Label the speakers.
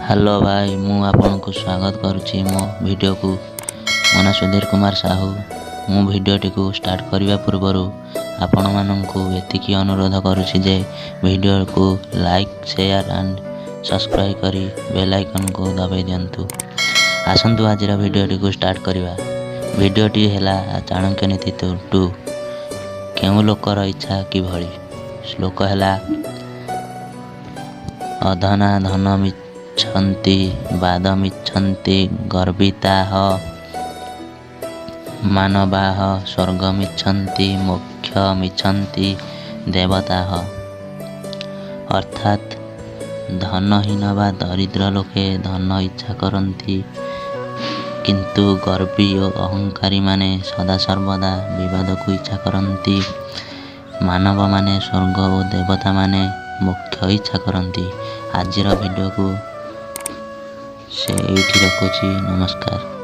Speaker 1: Hello ଭାଇ, ମୁଁ ଆପଣଙ୍କୁ ସ୍ୱାଗତ କରୁଛି ମୋ ଭିଡ଼ିଓକୁ। ମୋ ନାଁ ସୁଧୀର କୁମାର ସାହୁ। ମୁଁ ଭିଡ଼ିଓଟିକୁ ଷ୍ଟାର୍ଟ କରିବା ପୂର୍ବରୁ ଆପଣମାନଙ୍କୁ ଏତିକି ଅନୁରୋଧ କରୁଛି ଯେ ଭିଡ଼ିଓକୁ ଲାଇକ୍, ସେୟାର ଆଣ୍ଡ ସବସ୍କ୍ରାଇବ୍ କରି ବେଲ୍ ଆଇକନ୍କୁ ଦବାଇ ଦିଅନ୍ତୁ। ଆସନ୍ତୁ, ଆଜିର ଭିଡ଼ିଓଟିକୁ ଷ୍ଟାର୍ଟ କରିବା। ଭିଡ଼ିଓଟି ହେଲା ଚାଣକ୍ୟ ନୀତି 2, କେଉଁ ଲୋକର ଇଚ୍ଛା କିଭଳି। ଶ୍ଲୋକ ହେଲା, ଅଧନା ଧନମିଚ୍ଛନ୍ତି ବାଦମିଚ୍ଛନ୍ତି ଗର୍ବିତାଃ ମାନବାଃ, ସ୍ୱର୍ଗମିଚ୍ଛନ୍ତି ମୋକ୍ଷମିଚ୍ଛନ୍ତି ଦେବତାଃ। ଅର୍ଥାତ୍ ଧନହୀନ ବା ଦରିଦ୍ର ଲୋକେ ଧନ ଇଚ୍ଛା କରନ୍ତି, କିନ୍ତୁ ଗର୍ବୀ ଓ ଅହଙ୍କାରୀମାନେ ସଦାସର୍ବଦା ବିବାଦକୁ ଇଚ୍ଛା କରନ୍ତି। ମାନବମାନେ ସ୍ୱର୍ଗ ଓ ଦେବତାମାନେ ମୋକ୍ଷ ଇଚ୍ଛା କରନ୍ତି। ଆଜିର ଭିଡ଼ିଓକୁ ସେ ଏଇଠି ରଖୁଛି। ନମସ୍କାର।